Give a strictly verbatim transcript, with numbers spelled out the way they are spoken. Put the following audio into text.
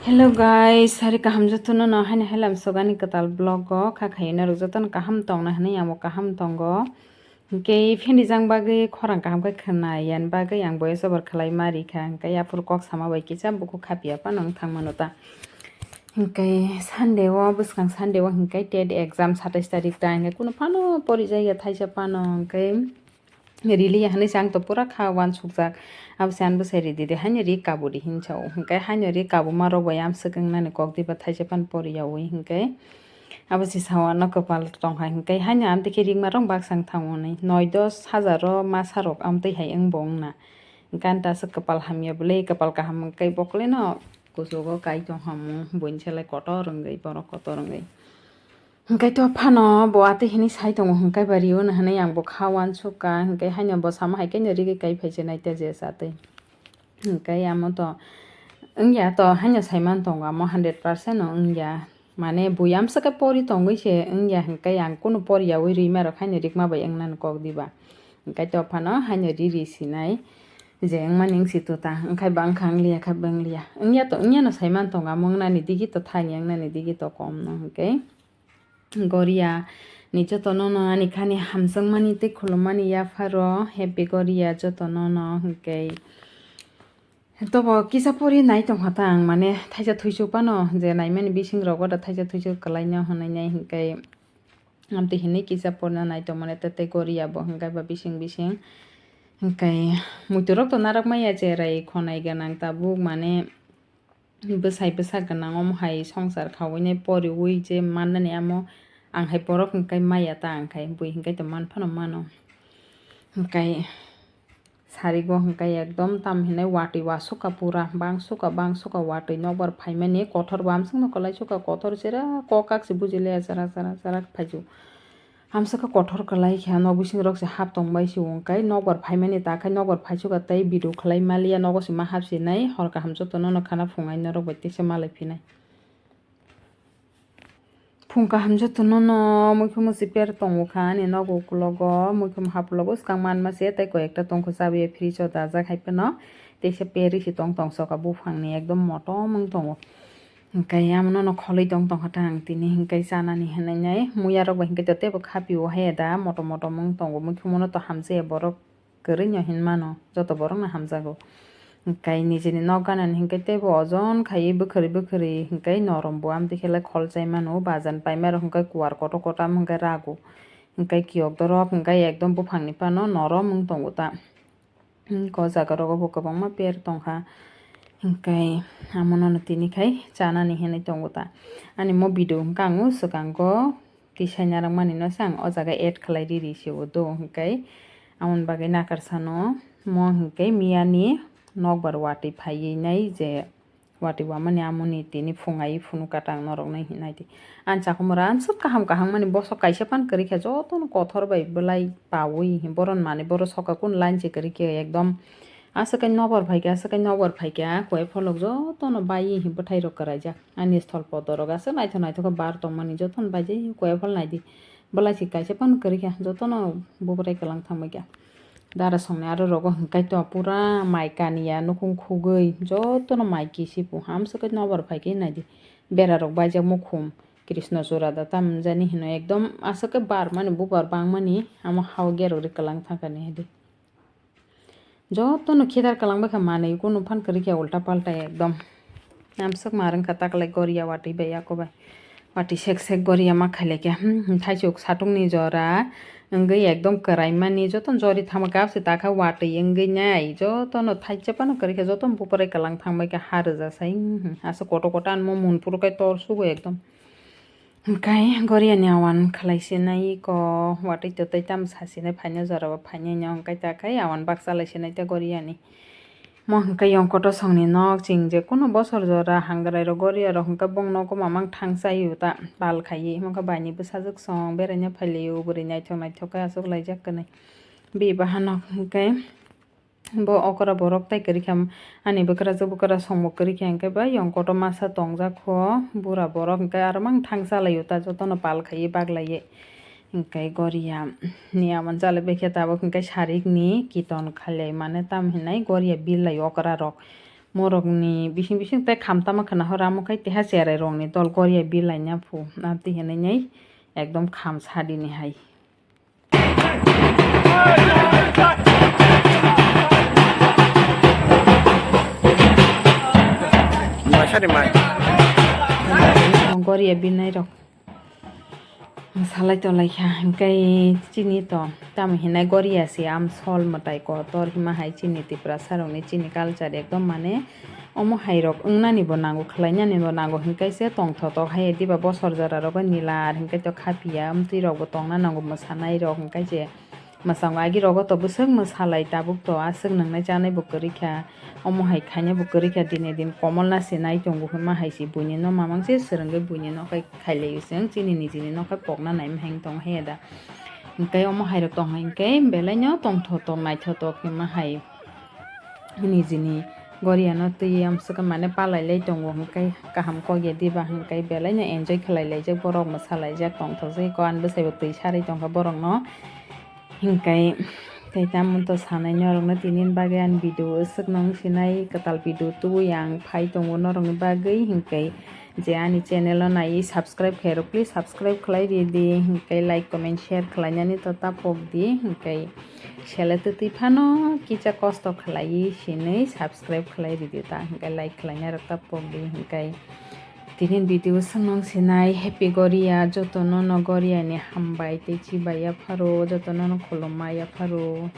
Hello guys, sari kaham jotono no haino hailam sogani kwtal vlog o kha khaina rok jotono kaham tongna hinwi ang bo kaham tongo. Hinkhe phenijang bagwi khorang kaham khe khwna yan bagwi ang voice over khlai ma rikha, hinkhe aphuru kok sama bai kisa bukhuk khapiya phano wng thang mano ta. Hinkhe Sunday o, bwskang Sunday o hinkhe tet exam satais tarik ta, hinkhe kunu phano porijak ya thaisa phano, hinkhe rili ya hinwi se ang to pura kha uansukjak. Abo se ang bwsai ridi de haino ri kabudi hinwi sa o. Hinkhe haino ri kabuma rok bai amswk wngnani kok diba thaisa phano poriya ui hinkhe. Abo se sao ano kwpal tongkha hinkhe haino amtwi khe ringma rok baksa wng thango hwnwi. Noi dos hajar o masa rok amtwi hai wng bo wngna. Hinkhe ani ta aswk kwpal hamya bwle, kwpal kaham hinkhe bo kwlwino kuchugo kai tongkha mung buini selai kotor wngwi, borok kotor wngwi. Hinkhe to phano bo atwi hinwi sai tongo, hinkhe ba rio no hinwi ang bo kha uansukha, hinkhe haino bo sama hai khe no rigwi kai phai se nai ta je sa twi. Hinkhe amo to wngya to haino sai man tongo, amo hundred percent no wngya. Mane bui amswk khe pori tongwi se wngya, hinkhe ang kunu poriya ui rima rok haino rikma bai wngnani kok diba. Hinkhe to phano haino riri sinai je wngmani wngsi tuta, wngkhai ba wngkha, wngliya khe ba wngliya. Wngya to wngya no sai man tongo, amo wngnani digi to thani, wngnani digi to kom no hinkhe. Goria ni jotono no ani khani hamjakmani tei khulummani yapharo happy Goria jotono no hinkhe. Tobo kisa pori nai tongkha ta ang, mane thaisa thuisuk phano je naimani bising rogo da thaisa thuisuk kwlaino hinwi nai hinkhe. Amtwi hinwi kisa porna nai tongmani tei tei Goria bo hinkhe ba bising bising hinkhe muitu rok to narak maya cherai khonai gwnang tabuk mane. Bwsai bwsa gwnang omo hai songsar khaui nai poriui je mannani amo ang hai borok hwnkhe maya ta ang khai bui hwnkhe to man phano mano. Hwnkhe sarigo hwnkhe ekdom tam hinai watwi wasukha pura bangsuka bangsuka watwi nokbar phaimani kothor bo amsukno kwlai sukha kothor chera kok kak se bujilia chara chara chara phaisu. Hamsaka kothor kwlai khe nok bising rok se hap tong bai se wng kai nokbar phaimani ta khai nokbar phaisu ka tei video khlai maliya nogo se ma hap se nai hor kaham joto no no khana phung ai norok bai teisa malai phinai. Phung kaham joto no no muikhumu se per tongo kha ani nogo ukulogo muikhumu hap ulogo swkang manma se tei koi ekta tongkho chabi fridge o dajak hai phano teisa per risi tong tong soka buphang ni ekdom motom wng tongo. Hwnkhe amo no kholi tong tongkha ta ang tini hwnkhe chanani hinwi nai muya rok bai hwnkhe to teibo khapio hai da motom motom wng tongo muikhumo no to hamjaya borok kwrwi no hinmano joto borok no hamjago hwnkhe nijini nok ganani hwnkhe teibo ojon khaiwi bwkhwrwi bwkhwrwi hwnkhe norom bo amtwi khe lai khol chai mano bajan paima rok hwnkhe kuar kotor kotor hwnkhe rago hwnkhe kiyok dorop hwnkhe ekdom buphang ni phano norom wng tongo ta. Hwnkhe o jaga rogo bo kwbangma per tongkha. Hwnkhe amo no tini khai chanani hinwi tongo ta. Ani mo video hwnkhe ang o swkango tisai narwkmani no se ang o jaga add khlai riri se o do hwnkhe. Amoni bagwi nakarsano mo hwnkhe miyani nokbar watwi phaiwi nai je. Watwi wamani amoni tini phungai phunuk kata ang norok nai hinai di. Ang chakhumora ang suk kaham kaham mani bosok kaisa pan kwrwi kha jotono kothor bai bwlai pawi boron mani boro soka kun line se kwrwi khe ekdom aswk kai nokbar phai kha aswk kai nokbar phai kha koi pholok jotono bai hi bwthai rok kwraijak ani stol podorok aswk naithok naithok khe bar tongmani jotono bai jai koi phol nai di. Bwlai se kaisa phano kwrwi kha, jotono bubrai kwlang thangbai kha. Dara songni aro rogo hwnkhe to pura mai kaniya nukhung khugwi, jotono mai kisi pu hamswk khe nokbar phai khe naidi. Bera rok baijak mukhum, Krishna chura da tam jani hino ekdom aswk khe bar mani bubar bang mani amo hao gerok ri kwlang thangkha ni hidi. Jotono khedar kwlangbai kha manwi kunu phan kwrwi khe ulta palta ekdom. Amswk ma rwngkha taklai goria watwi bai yakobai. Watwi sek sek goria ma khailai khe, hmm, hmm, thaisuk satung ni jora wngwi ekdom kwrai mani jotono jori thangma kap se takha watwi wngwi nai jotono thaisa phano kwrwi kha jotono buprai kwlang thangbai kha ha rwja sai, hmm, hmm, aswk koto koto anmo mun phuru kai tor sugo ekdom. Hwnkhe Goriani awan khlai sinai ko watwi twtwi tamo sa sinai phaina jorao phainai no hwnkhe ta khai awan baksa lai sinai ta Goriani. Mo hwnkhe yong koto songni nok chwng je kuno bosor jora hangrai rok Goria rok hwnkhe bong nogo mamang thang chaio ta pal khaiwi hwnkhe baini bwsajwk song beraina phailaio bwrwi naithok naithok khe aswk laijak kwnwi. Bi bahanok hwnkhe. Bo okra borok tai kwrwi kha, ani bwkrajwk bwkrajwk songbo kwrwi kha, hwnkhe bai yong kotor masa tongjak kho, bura borok hwnkhe aro mang thang chalaio ta, jotono pal khaiwi baglaiwi. Hwnkhe Goria ni amon chalaibaikhai tabuk, hwnkhe sarikni kiton khalai mane tam hinai Goria birlai okra rok. morokni bising bising tei kham tama khwna hor amo khai teha cherai rokni dol goria bilaina phu. Abdi hinwi nai ekdom kham sadini hai. Mai sadi mai. Goria binai rok. Salai tolai kha, hingkai chini to, tamo hinai goria se am sol mwtai kotor hima hai chini Tiprasa rokni chini culture ekdom mane omo hai rok wngnani bo nango, khlainani bo nango, hingkai se tongthotok hai diba bosor jora rogo nilar, hingkai to khapiya, amtwi rok bo tongna nango, mwsanai rok hingkai se mwsango agi rogo to bwswk mwsalai tabuk to aswk nwngnai chanai bo kwrwi kha. Omo hai khaina bo kwrwi kha, dini din komol na se nai tongo hwnma hai se buini no mamang se swrwngwi buini no khai khailai o chwng chini nijini no khai pokna nai mihai tong hai da. Hingkai omo hai rok tong hai hingkai belai no tongthotok naithotok hwnma hai nijini goria no twi amswk mane palai lai tongo hingkai kaham kok ya diba hingkai belai no enjoy khlai laijak borok mwsa laijak tongthok jagwi ko ani bwsai bo twi sarwi tongkha borok no. Hingkai tei tamo to sanai norokno tini bagwi ani video aswk nung sinai kwtal video tubui ang phai tongo norokni bagwi hingkai je ani channel o naiwi subscribe khairok please subscribe khlai ridi hingkai like comment share khlainani to tapok di hingkai sele twtwi phano kisa kosto khlaiwi sinwi subscribe khlai ridi ta hingkai like khlainai rok tapok di hingkai. Tini video swnong sinai happy goria jotono no goria ni hambai tei chibai yapharo jotono no khulumma yapharo.